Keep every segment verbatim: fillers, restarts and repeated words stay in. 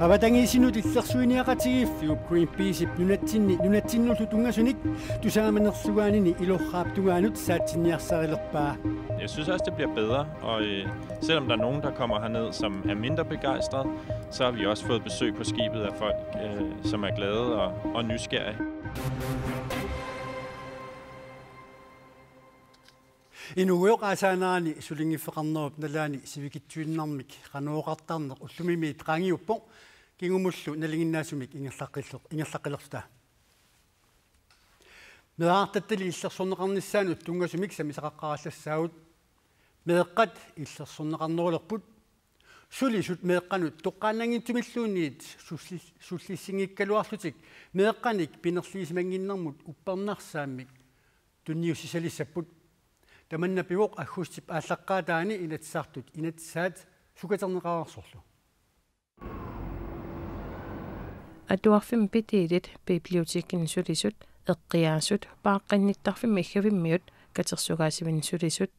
Avatangiisinut illersuiniaqatigiiffiup Greenpeaceip nunatsinni nunatsinnullu tunngasunik tusaamanerlugaanini Ilorraap tungaanut saatsinniarsarilerpaa. Jeg synes også, det bliver bedre, og øh, selvom der er nogen, der kommer herned, som er mindre begejstret, så har vi også fået besøg på skibet af folk, øh, som er glade og, og nysgerrige. Inuugujoq aasaanerani sulinngiffeqarnerup nalaani sivikitsuinnarmik qanoq oqartarneq ullumimiit qaangiuppoq, kingumullu nalinginnaasumik ingerlaqqilleq-, ingerlaqqilerluta. Meerartattali illersorneqarnissaanut tunngasumik sammisaqaqqaarallassaavoq. Meeqqat illersorneqarnerulerput. Sulisut meeqqanut toqqaannanngitsumilluunniit sulli-, sullissinngikkaluarlutik meeqqanik pinerliisimannginnermut uppernarsaammik tunniussisalissapput. Tamanna pivoq aggustip aallaqqaataani Inatsisartut inatsisaat sukaterneqareersorlu. Atuarfimmi Pitiilit, Bibliotekini sulisut, Eqqiaasut, Paaqqinnittarfimmi Iggavimmiut, Katersugaasivinni sulisut.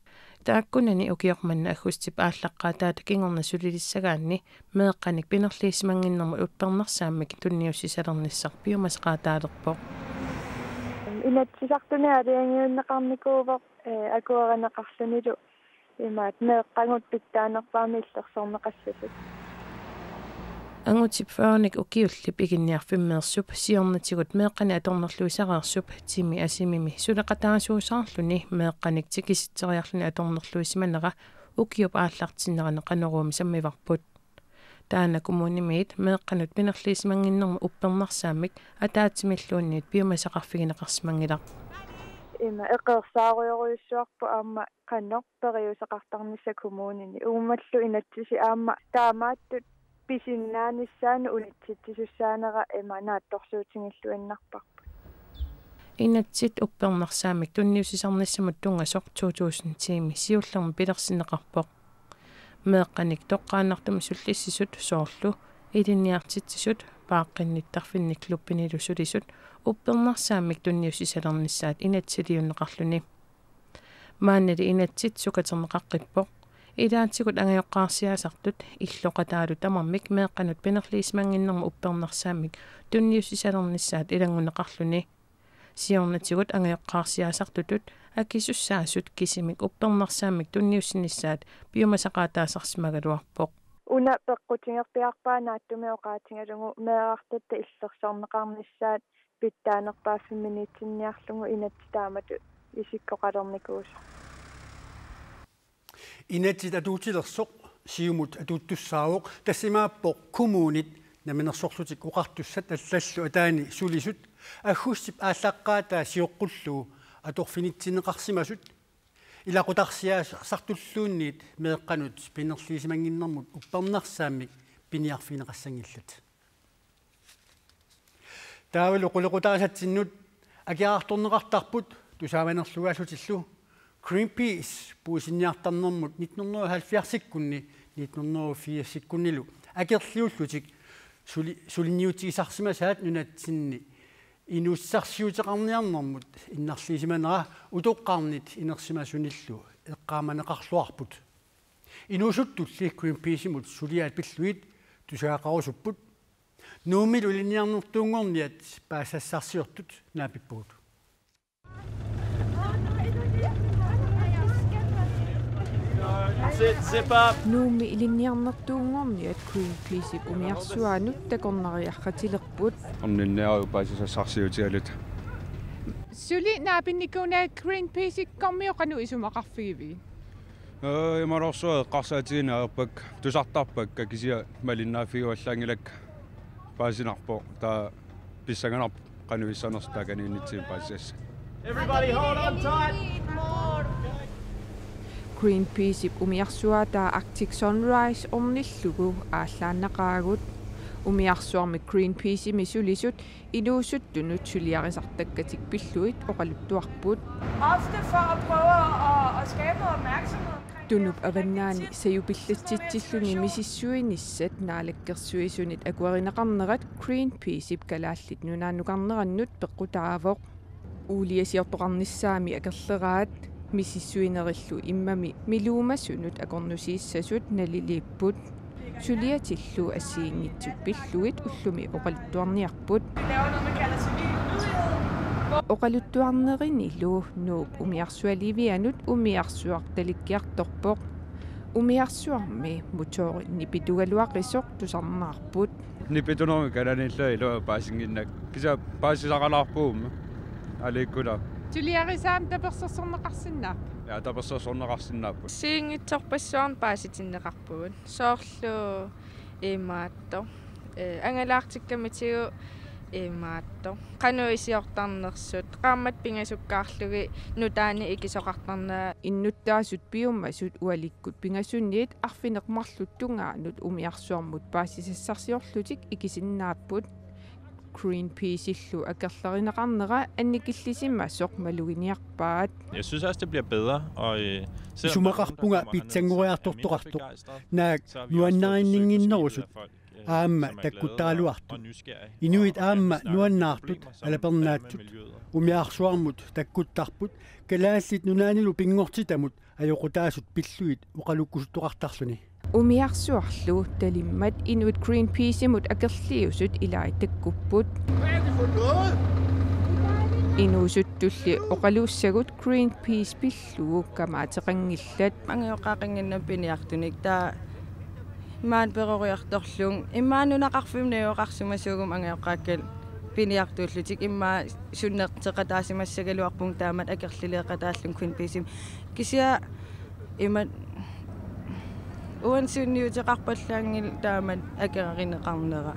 Taakkunani ukioq manna aggustip aallaqqaataata kingorna sulilissagaanni meeqqanik pinerliisimannginnermut uppernarsaammik tunniussisalernissaq piumasaqaataalerpoq. Inatsisartuni aalajangiunneqarnikuuvoq, ee, akuerineqarlunilu imaat meeqqagut pitsaanerpaamik illersorneqassasut. Angutip fyrrenik ukiullip Iginniarfimmeersup siornatigut meeqqanik atornerluisareersup Timi Asimimi suleqataasuusaarluni meeqqanik tikisitseriarluni atornerluisimanera ukiup aallartinnerani Qanoruumi sammivarput. Taanna kommunimiit meeqqanut pinerliisimannginnermut uppernarsaammik ataatsimilluunniit piumasaqarfigineqarsimanngilaq. Ima eqeersaarujorujussuarpoq aamma qanoq periuseqartarnissaq kommunini. Uummallu inatsisit aamma taamaattut pisinnaanissaanut unitsitsisussaanera ima naatsorsuutigilluinnarparput. Inatsit uppernarsaammik tunniussisarnissamut tunngasoq to tusind ti-mi siullermi pilersinneqarpoq. Meeqqanik toqqaannartumik sullissisut soorlu ilinniartitsisut, Paaqqinnittarfinni klubbinilu sulisut uppernarsaammik tunniussisalernissaat inatsisiliunneqarluni. Maannali inatsit sukaterneqaqqippoq. Ilaatigut angajoqqaarsiaasartut illoqataalu tamarmik meeqqanut pinerliisimannginnermut uppernarsaammik tunniussisalernissaat ilanngunneqarluni. Siornatigut angajoqqaarsiaasartutut akisussaasut kisimik uppernarsaammik tunniussinissaat piumasaqaataasarsimagaluarpoq. Una peqqutigerpiarpaa naatsumik oqaatigalugu meerartatta illersorneqarnissaat pitsaanerpaaffimmiinitsinniarlugu inatsit taamatut isikkoqalernikuusoq. Inatsit atuutilersoq Siumut atuuttussaavoq, tassa imaappoq kommunit Namminersorlutik Oqartussat allallu ataani sulisut aggustip aallaqqaataa sioqqullugu atorfinitsinneqarsimasut ilaqutarsiaasartulluunniit meeqqanut pinerliisimannginnermut uppernarsaammik piniarfigineqassanngillat. Taavalu qulequtaasatsinnut akerartorneqartarput tusaamanerlugaallutillu. Greenpeace puisinniartarnermut nitten hundrede og halvfjerdsikkunni nitten hundrede og firsikkunnilu akerliullutik suli-, suliniutigisarsimasaat nunatsinni inuussutissarsiuteqarniarnermut innarliisimanera utoqqarnit inersimasunillu eqqaamaneqarluarput. Inuusuttulli Greenpeaceimut suliaat pillugit tusagaqarusupput. Nuummilu ilinniarnertuunngorniat paasisassarsiortut naapippugut. Nuummi ilinniarnertuunngorniat Greenpeaceip umiarsuaanut takornariarratilerput. Orninniaruk paasisassarsiutigaluta. Suli naapinnikuunaat Greenpeaceikkormiut qanoq isumaqarfigivigit? Ee, imaluunniit eqqarsaatigineq ajorpakka, tusartarpakka, kisianni malinnaaffigivallaanngilakka. Paasinarpoq, taava pissanganarpoq qanoq issanersoq taakaniinnitsinnut paasisassasoq. Everybody hold on tight. Greenpeaceip umiarsuaataa Arctic Sunrise ornillugu aallaannaqaagut. Umiarsuarmi Greenpeaceimi sulisut inuusuttunut suliarisartakkatik pillugit oqaluttuarput. Ofte for at prøve at, at skabe noget opmærksomhed omkring Tunup avannaani sajupillatsitsilluni misissuinissat Naalakkersuisunit akuerineqarnerat Greenpeaceip Kalaallit Nunaannukarnerannut peqqutaavoq. Uuliasiortoqarnissaami akerleraat misissuinerillu immami miluumasunut akornusiissasut naliliipput. Suliatillu assigiinngitsut pillugit ullumi oqaluttuarniarput. Oqaluttuarnerinilu Nuup umiarsualivianut umiarsuaq talikkiartorpoq. Umiarsuarmi motoori nipitugaluaqisoq tusarnaarput. Nipitunermi kananiillugu ilua paasinnginnakku. Kisianni paasisaqalaarpugut. Aliikkula. Suliarisaam tapersersorneqarsinnaappat? Ja, tapersersorneqarsinnaapput. Assigiinngitsorpassuarnik paasitinneqarpugut. Soorlu imaattoq. Eh, angalaartikkamitigut imaattoq. Qanoq iliortarnersut. Qaammat pingasukkaarlugit nutaanik ikisoqartarnerat. Innuttaasut piumasut ualikkut pingasuniit arfineq-marluk tungaanut umiarsuarmut paasisassarsiorlutik ikisinnaapput. Greenpeaceillu akerlerineqarnera annikillisimasoq maluginiarpaat. Jeg synes også, det bliver bedre, og, øh, selvom der er nogen, der Isumaqarpunga kommer herned, som er mindre begejstret, så er vi også glade for, at vi får besøg af folk, øh, som er glade og, og nysgerrige, og, og gerne vil snakke om problemer, som er i miljøet. Inuit aamma nuannaartut alapernaatut umiarsuarmut takkuttarput, Kalaallit Nunaannilu pinngortitamut ajoqutaasut pillugit oqalukkusuttoqartarluni. Umiarsuarlu talimmat inuit Greenpeaceimut akerliusut ilai takkupput. Inuusuttulli oqaluussagut Greenpeace pillugu kamaateqanngillat. Angajoqqaaqannginnama piniartunik, taava imaanngooq peroriartorlugu. Immaqa nunaqarfimmi najugaqarsimasuuguma angajoqqaakkat piniartuullutik, immaqa sunnerteqataasimassagaluarpunga taamatut akerlileeqataallunga Greenpeaceimi. Kisianni imatut uani sunniuteqarpallaanngilaq taamatut akerarineqarnera.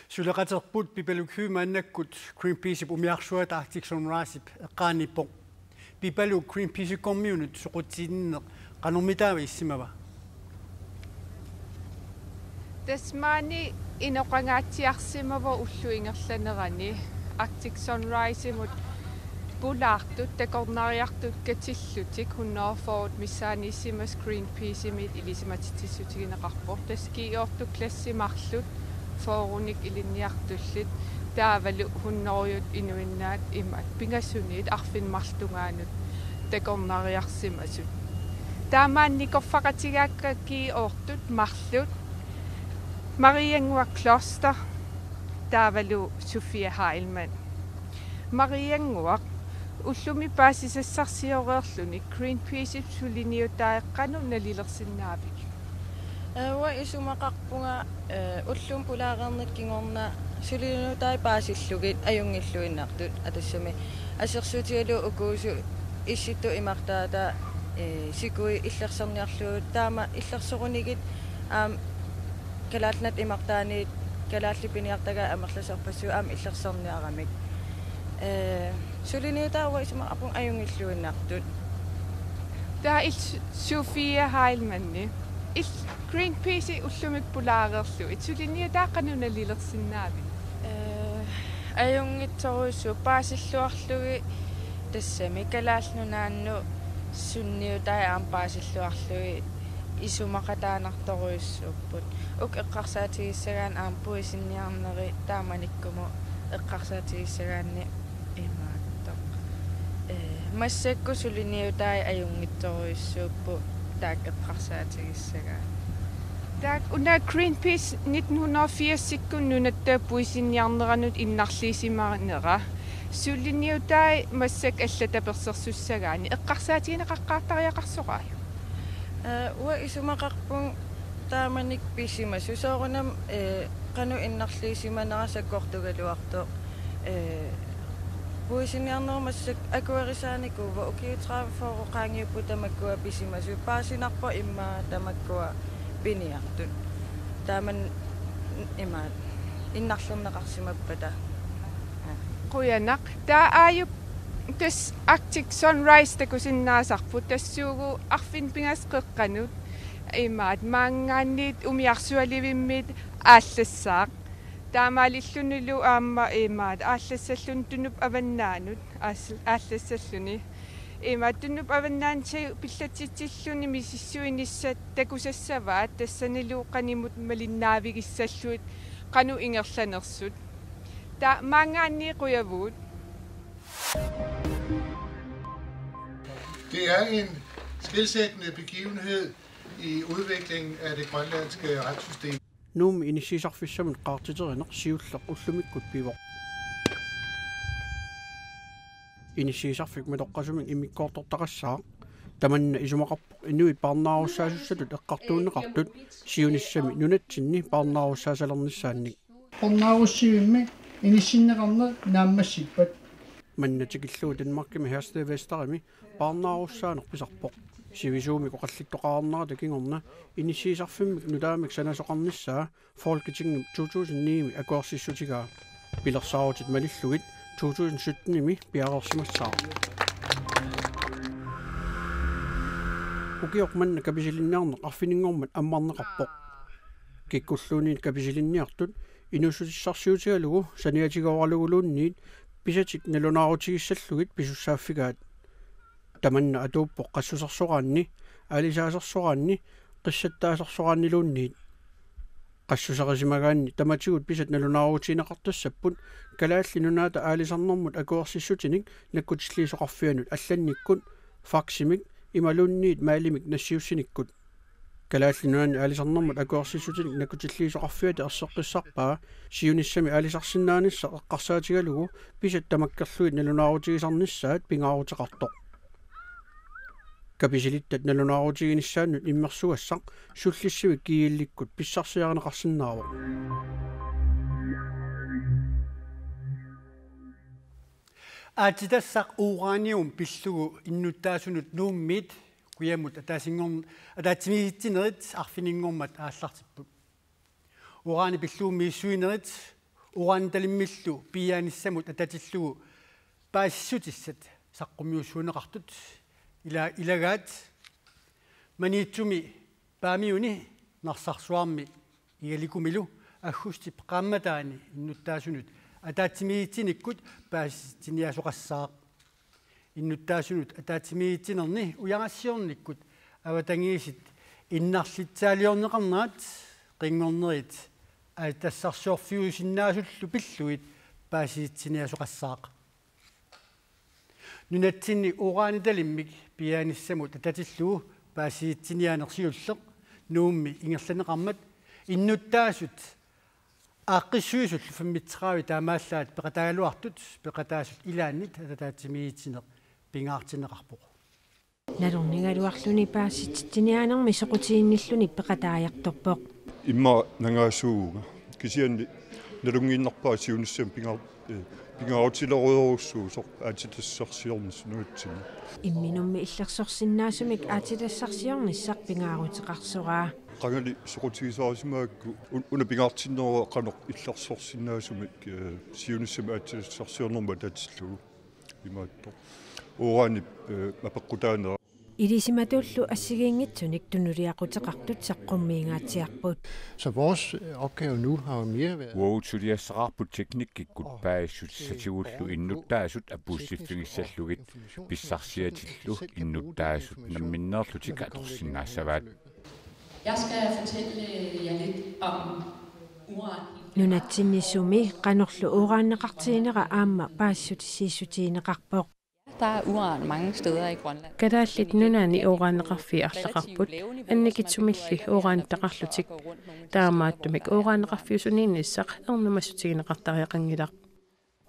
Suleqaterput Pipaluk Høegh maannakkut Greenpeaceip umiarsuata Arctic Sunriseip eqqaaniippoq. Pipaluk Greenpeaceikkormiunut soqutiginninneq qanormitaava issimava? Tassa maani inoqangaatsiarsimavoq ullup ingerlanerani Arctic Sunriseimut pulaartut takornariartut katillutik hundrede fyrre missaaniissimasut Greenpeaceimiit ilisimatitsissutigineqarpoq. Tassa G otte klassit marluk fyrrenik ilinniartullit taavalu hundrede inuinnaat imaat pingasuniit arfineq-marluk tungaanut takornariarsimasut. Taamaannik nikorfaqatigaakka G otte marluk Mariannguaq Kloster taavalu Sofia Heilmann. Mariannguaq, ullumi paasisassarsioreerluni Greenpeaceip suliniutai qanoq nalilersinnaavigit? Ee, uanga isumaqarpunga, ee, ullumi pulaareernerma kingorna suliniutai paasillugit ajunngilluinnartut, aa, tassami assersuutigalugu ukuusut Issittut imartaata, ee, sikui illersorniarlugit, taama illersorunigit aamma Kalaallit Nunaat imartaaniit kalaallit piniartagaat amerlasoorpassuit aamma illersorniaramik. Ee, suliniutai uanga isumaqarpunga ajunngilluinnartut. Taava illit Sofia Heilmanni. Illit Greenpeace ullumi pulaareerlugit suliniutai qanoq nalilersinnaavigit? Ee, ajunngitsorujussuupput paasilluarlugit, tassami Kalaallit Nunaannut sunniutai aamma paasilluarlugit isumaqataanartorujussuupput. Uku eqqarsaatigissagaanni aamma puisinniarneri taamanikkumut eqqarsaatigissagaanni imaattoq. Ee, massakkut suliniutai ajunngitsorujussuupput taakku eqqarsaatigissagaanni. Taakku una Greenpeace nitten hundrede og firsikkut nunatta puisinniarneranut innarliisimanera. Suliniutai massakkut allat tapersersussagaanni eqqarsaatigineqaqqaartariaqarsoraat? Ee, uanga isumaqarpunga taamanikkut pisimasut. Soorunami, ee, qanoq innarliisimanera sakkortugaluartoq. Ee, puisinniarnerup massakkut akuerisaanikuuvoq, ukiut tredive fyrre qaangiupput tamakkua pisimasut. Paasinarpoq immaqa tamakkua piniartut. Taamani imaat innarlerneqarsimappata. Qujanaq. Taava aajuku tassa Arctic Sunrise takusinnaasarput, tassuugu arfineq-pingasut qeqqanut imaat maanngaanniit umiarsualivimmit aallassaaq. Taamaalillunilu aamma imaat aallassalluni Tunup Avannaanut aas-, aallassalluni. Imaat Tunup Avannaani pillatsitsilluni misissuinissat takusassavaat, tassanilu qanimut malinnaavigissallugit qanoq ingerlanersut. Taava maanngaanniit qujavugut. Det er en skelsættende begivenhed I udviklingen af det grønlandske retssystem. Nuummi inissiisarfissamut qaartiterineq siulleq ullumikkut pivoq. Inissiisarfik matoqqasumik immikkoortortaqassaaq. Tamanna isumaqarpoq inuit parnaarussaasussatut eqqartuunneqartut siunissami nunatsinni parnaarussaasalernissaannik. Parnaarussivimmi inissinneqarneq naammassippat. Manna tikillugu Danmarkimi Herstedvesterimi parnaarussaaneq pisarpoq. Sivisuumik oqallittooqarnerata kingorna inissiisarfimmik nutaamik sanasoqarnissaa Folketingimi to tusind ni-mi akuersissutigaa. Pilersaarutit malillugit to tusind sytten-imi piareersimassaaq. Ukioq manna kapisilinniarneq arfininngormat ammarneqarpoq. Kikkulluunniit kapisilinniartut inuussutissarsiutigalugu saniatigooralugu luunniit pisatik nalunaarutigissallugit pisussaaffigaat. Tamanna atuuppoq qassusersoraanni, aalisaasersoraanni, qissattaasersoraanniluunniit. Qassuserisimagaanni tamatigut pisat nalunaarutigineqartassapput Kalaallit Nunaata Aalisarnermut akuersissutinik nakkutilliisoqarfianut allannikkut, faximik imaluunniit mailimik nassiussinikkut. Kalaallit Nunaanni Aalisarnermut akuersissutinik nakkutilliisoqarfiata erseqqissarpaa siunissami aalisarsinnaanissaq eqqarsaatigalugu pisat tamakkerlugit nalunaarutigisarnissaat pingaaruteqartoq. Kapisilittat nalunaarutiginissaannut immersugassaq sullissivik G L-ikkut pissarsiarineqarsinnaavoq. Aatsitassaq uranium pillugu innuttaasunut Nuummiit kujamut ataasinngorn-, ataatsimiititsinerit arfininngormat aallartipput. Urani pillugu misissuinerit uranitalimmillu piiaanissamut atatillugu paasissutissat saqqummiussuunneqartut ila-, ilagaat Maniitsumi Paamiuni Narsarsuarmi Igalikumilu aggustip qaammataani innuttaasunut ataatsimiititsinikkut paasisitsiniaasoqassaaq. Innuttaasunut ataatsimiititsinerni ujarassiornikkut avatangiisit innarlitsaaliorneqarnerat qinngornerit aatsitassarsiorfiusinnaasullu pillugit paasisitsiniaasoqassaaq. Nunatsinni uranitalimmik piiaanissamut atatillugu paasisitsiniaaneq siulleq Nuummi ingerlanneqarmat innuttaasut aaqqissuisullu femogtredive taamaallaat peqataagaluartut peqataasut ilaannit ataatsimiititsineq pingaartinneqarpoq. Nalornigaluarluni paasisitsiniaanermi soqutiginnilluni peqataajartorpoq. Immaqa nangaasuuvunga. Kisianni nalunngiinnarpara siunissami pinga-, eh, pingaarutilerujorujussuusoq aatsitassarsiornissaq nunatsinni. Imminummi illersorsinnaasumik aatsitassarsiornissaq pingaaruteqarsoraa. Qangali soqutigisarisimagakku un-, una pingaartinneruvoq qanoq illersorsinnaasumik, eh, siunissami aatsitassarsiornermut atatillugu. Imaattoq. Uranip, eh, apeqqutaanera. Ilisimatullu assigiinngitsunik tunuliaquteqartut saqqummiingaatsiarput. Så vores, øh, opgave nu har jo mere været Uagut suliassaqarput teknikkikkut paasissutissatigullu innuttaasut apuussiffigissallugit pissarsiatillu innuttaasut namminneerlutik atorsinnaassavaat. Jeg skal fortælle jer lidt om uran. Nunatsinni sumi qanorlu uraneqartiginera aamma paasissutissiissutigineqarpoq. Der er uran mange steder i Grønland. Kalaallit Nunaanni uraneqarfii arlaqarput, annikitsumilli uranittaqarlutik. Taamaattumik uraneqarfiusuniinnissaq ernumassutigineqartariaqanngilaq.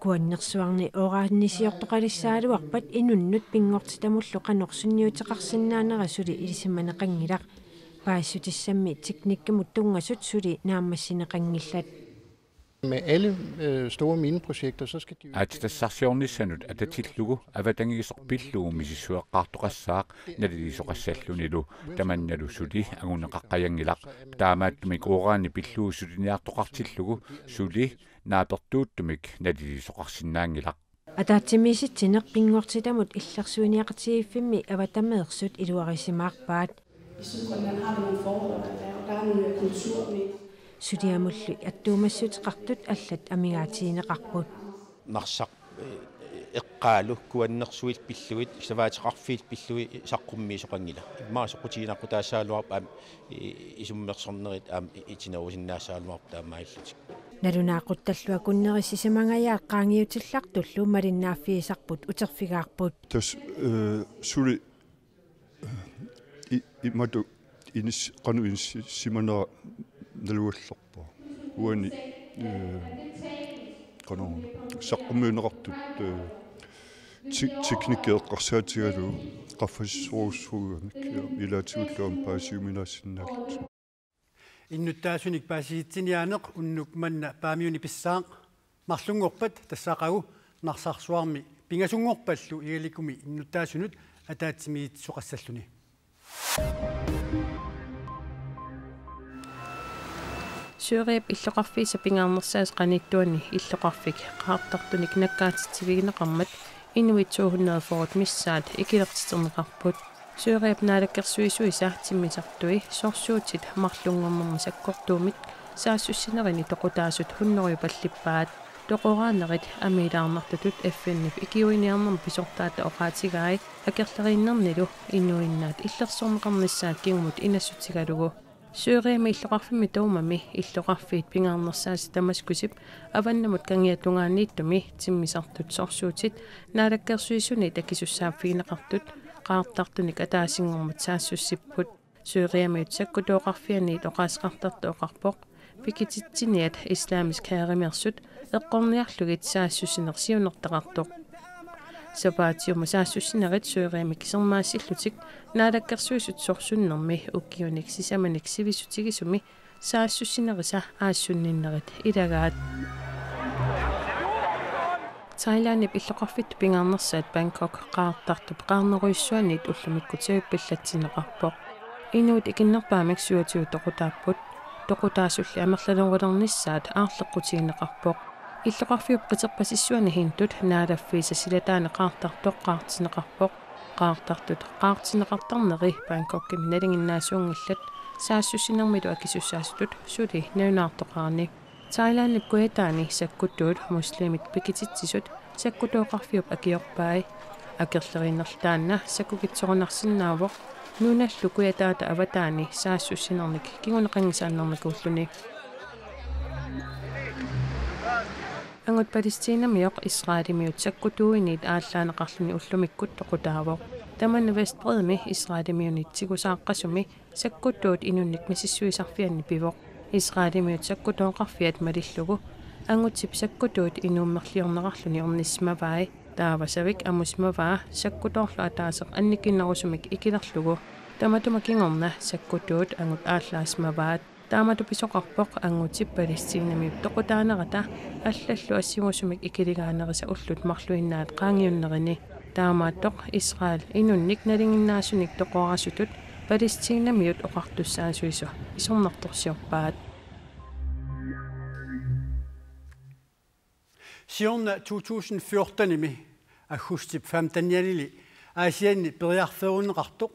Kuannersuarni uranisiortoqalissagaluarpat inunnut pinngortitamullu qanoq sunniuteqarsinnaanera suli ilisimaneqanngilaq. Paasissutissammi teknikkimut tunngasut suli naammassineqanngillat. Med alle, øh, store mineprojekter, så skal de jo Aatsitassarsiornissanut atatillugu avatangiisoq pillugu misissueqqaartoqassaaq naliliisoqassallunilu, tamannalu suli anguneqaqqajanngilaq. Taamaattumik urani pillugu suliniartoqartillugu suli naapertuuttumik naliliisoqarsinnaanngilaq. Ataatsimiititsineq pinngortitamut illersuiniaqatigiiffimmi avatameersut iluarisimaarpaat. I Sydgrønland har vi nogle forhold at erhverve. Der er noget kultur, mener. Suliamullu attuumassuteqartut allat amigaatigineqarput. Narsaq, eh, eqqaalu kuannersuit pillugit, savaateqarfiit pillugit saqqummiisoqanngilaq. Immaqa soqutiginaqutaassagaluarpat aamma, eh, isummersornerit aamma itinerusinnaassagaluarput taamaalillutik. Nalunaaquttallu akunneri sisamangajaat qaangiutillartullu malinnaaffigisarput uterfigaarput. Tassa, eh, suli, eh, i-, imatut Inis-, qanoq inissimanera nalugallarpara. Uani, eh, qanoq saqqummiunneqartut, eh, ti-, teknikki eqqarsaatigalugu qaffasissorujussuugamik, ja, ilaatigullu aamma paasiuminaasinnaallutik. Innuttaasunik paasisitsiniaaneq unnuk manna Paamiuni pissaaq. Marlunngorpat tassa aqagu Narsarsuarmi pingasunngorpallu Igalikumi innuttaasunut ataatsimiititsisoqassalluni. Syriap illoqarfiisa pingaarnersaasa qanittuani illoqarfik qaartartunik nakkaatitsivigineqarmat inuit to hundrede og fyrre missaat ikilertiterneqarput. Syriap naalakkersuisuisa timmisartui sorsuutit marlunngornermi sakkortuumik saassussinerini toqutaasut hunnorujupallippaat. Toqoraanerit amiilaarnartutut F N-ip ikiuiniarnermi pisortaata oqaatigai akerleriinnernilu inuinnaat illersorneqarnissaat kingumut inassutigalugu. Syriami illoqarfimmi Doumami illoqarfiit pingaarnersaasa Damaskusip avannamut kangiatungaaniittumi timmisartut sorsuutit naalakkersuisuniit akisussaaffigineqartut qaartartunik ataasinngormat saassussipput. Syriamiut sakkutooqarfianniit oqaaseqartartoq oqarpoq pikititsiniat Islamisk Hærimiittut eqqorniarlugit saassussineq siunertaqartoq. Sapaatiummi saassussinerit Syriami kisermaassillutik naalakkersuisut sorsunnermi ukiunik sisamanik sivisutigisumi saassussinerisa aassunninnerit ilagaat. Thailandip illoqarfittut pingaarnersaat Bangkok qaartartup qaarnerujussuaniit ullumikkut savippillatsinneqarpoq. Inuit ikinnerpaamik syvogtyve toqutaapput, toqutaasulli amerlanerulernissaat aarleqqutigineqarpoq. Illoqarfiup qiterpasissuani Hindut naalaffiisa silataani qaartartoq qaartinneqarpoq. Qaartartut qaartinneqartarneri Bangkokimi nalinginnaasuunngillat saassussinermilu akisussaasutut suli nalunaartoqarani. Thailandip kujataani sakkutuut muslimit pikititsisut sakkutooqarfiup akiorpai. Akerleriinnerlu taanna sakkukitsorunarsinnaavoq nunallu kujataata avataani saassussinernik kinguneqanngisaannarnikuulluni. Angut Palæstinamioq Israelimiut sakkutuuiniit aallaaneqarluni ullumikkut toqutaavoq. Tamanna Vestbredimi Israelimiunit tigusaaqqasumi sakkutuut inunnik misissuisarfianni pivoq. Israelimiut sakkutooqarfiat malillugu angutip sakkutuut inuummerliorneqarluni ornissimavai. Taava savik amusimavaa sakkutoorlu ataaseq annikinnerusumik ikilerlugu. Tamatuma kingorna sakkutuut angut aallaasimavaat. Taamatut pisoqarpoq angutip Palæstinamiut toqutaanerata allallu assingusumik ikiligaanerisa ullut marluinnaat qaangiunnerini. Taamaattoq Israel inunnik nalinginnaasunik toqorasutut Palæstinamiut oqartussaasuisa isornartorsiorpaat. Siorna to tusind fjortenimi aggustip femtenianili Aasianni periarfeerunneqartoq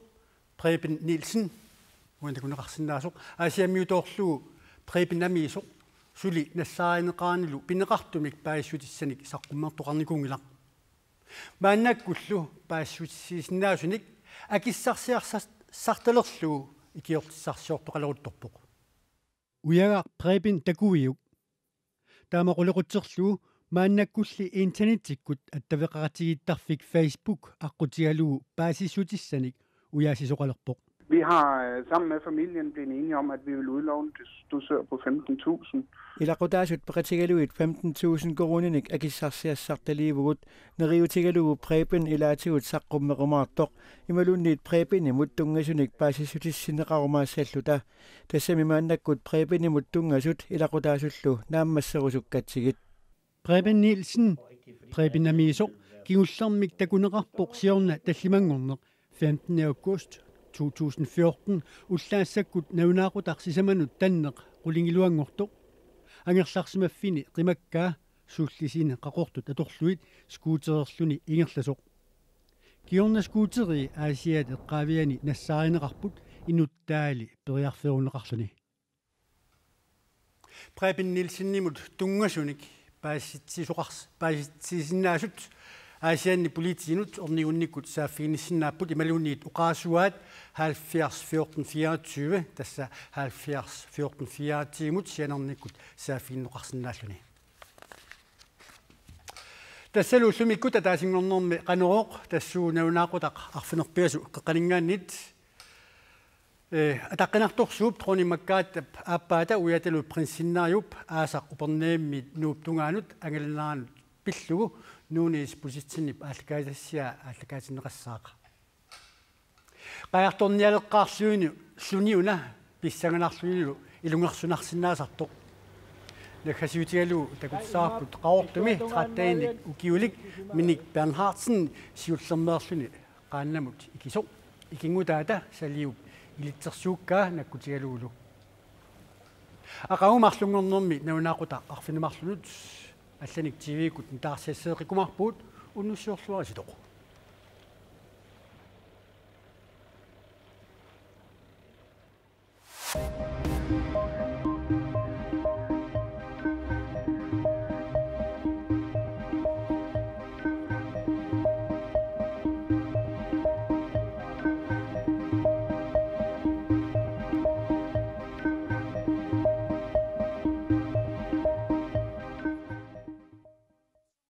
Preben Nielsen, uani takuneqarsinnaasoq, Aasiammiutoorlugu Preben Amiisoq, suli nassaarineqaranilu pineqartumik paasissutissanik saqqummertoqarnikuunngilaq. Maannakkullu paasissutissiisinnaasunik akissarsiassartalerlugu ikiortissarsiortoqaleruttorpoq. Ujagaq Preben Takuiuk. Taama qulequtserlugu maannakkulli internettikkut attaveqaqatigiittarfik Facebook aqqutigalugu paasissutissanik ujaasisoqalerpoq. Vi har øh, sammen med familien blevet enige om, at vi vil udlåne det dusør på femten tusind. Ilaqutaasut peqatigalugit femten tusind koruuninik akissarsiassartaliivugut, neriuutigalugu Preben ilaatigut saqqummerumaartoq imaluunniit Prebenimut tunngasunik paasissutissinneqarumaassalluta. Tassami maannakkut Prebenimut tunngasut ilaqutaasullu naammasserusukkatsigit. Preben Nielsen, Preben Amiisoq, kingullermik takuneqarpoq siorna tallimanngorneq femtende august to tusind fjorten ullaassakkut nalunaaqutaq sisamanut tanneq qulingiluanngortoq. Angerlarsimaffini qimakkaa sullisiini qaqortut atorlugit skuutereerluni ingerlasoq. Kingorna skuuterii Aasiaat eqqaaviani nassaarineqarput inuttaali periarfeerunneqarluni. Preben Nielsenimut tunngasunik paasitsisoqars-, paasitsisinnaasut Aasianni politiinut ornigunnikkut saaffiginnissinnaapput imaluunniit oqaasuaat halvfjerds fjorten fireogtyve, tassa halvfjerds fjorten fireogtyve-mut sianernikkut saaffiginneqarsinnaalluni. Tassalu ullumikkut ataasinngornermi Qanorooq, tassuuna nalunaaqutaq arfineq-pingasut qeqqaninngaanniit. Ee, ataqqinartorsuup dronning Margrethe aappaata uiatalu prinsinneriup aasaq Upernavimmi Nuup tungaanut angalaneranut pillugu Nuuni Isbosethsenip aallakaatissiaa aallakaatinneqassaaq. Qajartornialeqqaarluni una pissanganarlunilu ilungersunarsinnaasartoq. Naggasiutigalugu takutissavarput Qaqortumi tretteninik ukiulik Minik Bernhardsen siullermeerluni qaannamut ikisoq. Ikinngutaata Saliup ilitsersuukkaa nakkutigalugulu. Aqagu marlunngornermi nalunaaqutaq arfineq-marlunut allanik T V-kkut nutaarsiasseeqqikkumaarpugut, unnussiorluaritsi.